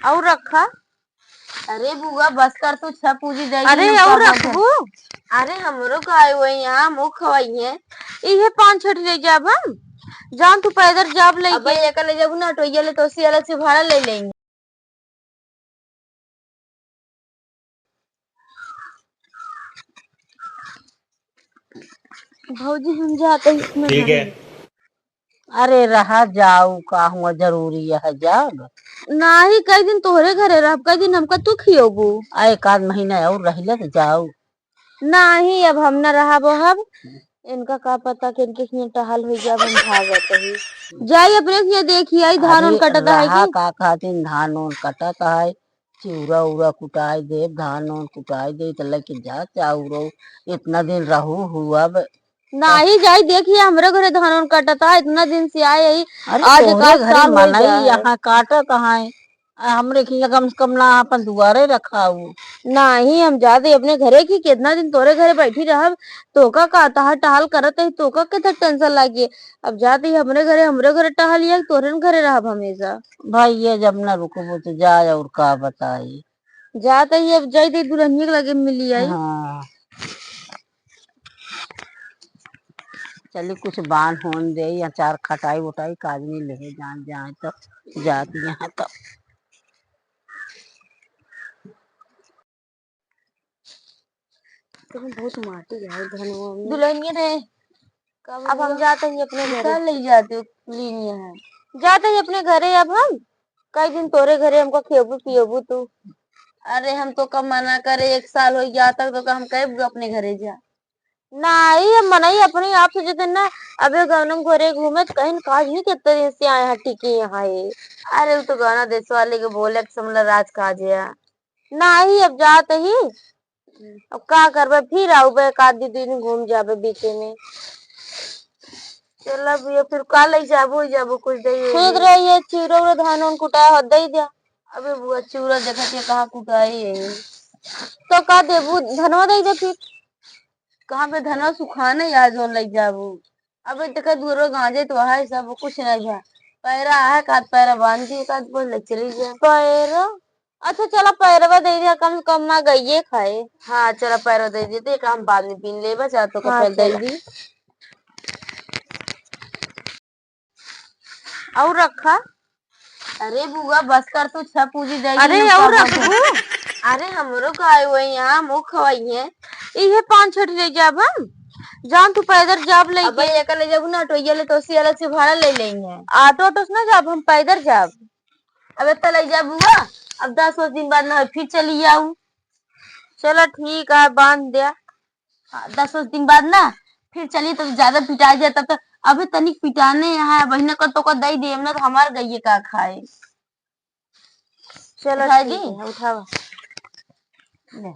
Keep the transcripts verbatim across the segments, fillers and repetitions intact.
और रखा। अरे बुआ, बस कर तू, छह पूजी दे अरे, और रखबू? अरे, हमरो का आए हुए यहाँ, मुँह खवाई है। इहे पाँच छठी ले जाब हम। जान तू पैदल जाब अब लेके। भाई, एका ले जाबू ना, ऑटोइया ले तो उससे अलग से भाड़ा ले लेंगे। भौजी, हम जाते हैं इसमें ठीक है। अरे रहा जाऊ, का हुआ जरूरी है जाब? नाही, कई दिन तोहरे घरे रहब, कई दिन हमका तू खियोबू? आ, एक आध महीना और रहिला तो जाऊ। नाही, अब हम ना रहब ओहब। इनका का पता कि इनके कितने टहल हुई जाब, हम भागत ही। जाई अपने से देखी आई, धान अरे उन कटत है रहा कि? का खातिर धान उन कटत है, चिउरा उरा कुटाई देब, धान उन कुटाई देब, त लेके जा चाउर। इतना दिन रहू हुआ अब। नाही जाई, देखिए हमरे घरे धान उन कटत है, इतना दिन से आए ही, अरे आज तोहरे का घरे साल हो मनई गया है। यहाँ काटत है, आ हमरे खिया कम से कम ना अपन दुआरे रखाऊ। नाही, हम जाते अपने घरे की, कितना दिन तोरे घरे बैठी रहब, तोका का तहार टहल करत है, तोका कितना टेंशन लागी। अब जाते ही हमरे घरे, हमरे घरे टहल या तोरे न घरे रहब हमेशा। भाई, ये जब ना रुकबो तो जाए, और का बताई। जात ही, अब जाई दे दुल्हनिया के लगे मिली आई। हाँ। चली कुछ बान होन दे, अचार खटाई उटाई काजनी लेहे जान जाए तो जात यहाँ तो। तुम बहुत माटी है धनवा में। दुल्हनिया रे, अब हम जाते ही अपने घरे। का ले जाते हो, लेनिया है? जाते ही अपने घरे अब हम। कई दिन तोरे घरे हमका खियोबू पियोबू तू। अरे हम तो का मना करे, एक साल हो गया तक तो का हम कहे अपने घरे जा। नाही, अब मनई अपने आप से जतन ना, अबे गौनम घरे घूमे तो कहीं काज नहीं कितने दिन से आए हैं टिकी यहाँ ये। अरे वो तो गाना देश वाले के बोले के समला राज काज है। नाही, अब जात ही। अब का करबे, फिर आउबे, एक आध दिन घूम जाबे बीचे में। चला भैया, फिर का ले जाबो, जाबो कुछ दे। सोच रही है, चिउरा उरा धान उन कुटाया हो, दे दिया। अबे बुआ, चिउरा देखत है कहाँ कुटाई है। तो का देबू, धनवा दे दे फिर। कहाँ पे धनवा सुखाने या जोन ले जाबू। अबे देखा दूरो गांजे तो है सब, कुछ नहीं बा। पैरा है, काट पैरा बांध दिए, काट बोल ले चली जा। पैरा? अच्छा चला पैरवा दे दिया, कम से कम ना गइये खाए। हाँ चला पैरवा दे देते, एक हम बाद में बीन लेबा, चाहे तो हाँ, कपड़ा दे चला। दी। और रखा। अरे बुआ बस कर तू, छह पूजी दे अरे दी, और का रखबू? अरे हमरो का आए हुए यहाँ मुँह खवाई है। इहे पाँच छठी ले जाब हम। जान तू पैदल जाब अब लेके। भाई एका ले जाबू ना, ऑटोइया ले तो उससे अलग से भाड़ा ले लेंगे। ऑटो ऑटो से ना जाब, हम पैदल जाब। अब इतना ले जा बुआ, अब दस बीस दिन बाद ना फिर चली आऊ। चलो ठीक है, बांध दिया। हाँ, दस बीस दिन बाद ना फिर चली तो ज्यादा पिटा जाए, तब तो अभी तनिक पिटाने यहाँ है, बहिना को तो को दे दे, ना तो हमार गइये का खाए। चलो उठा ठीक दी? है, उठावा। ले।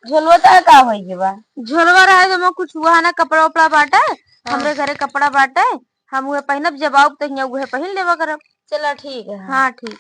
झोलवा तो है, का होई के बा? झोलवा रहे तो मैं कुछ हुआ ना, कपड़ा उपड़ा बाटे, हाँ। हमरे घरे कपड़ा बाटे, हम उहे पहिनब, जब आउब तो हियाँ उहे पहिन लेवा करब। चला ठीक है। हाँ, ठीक।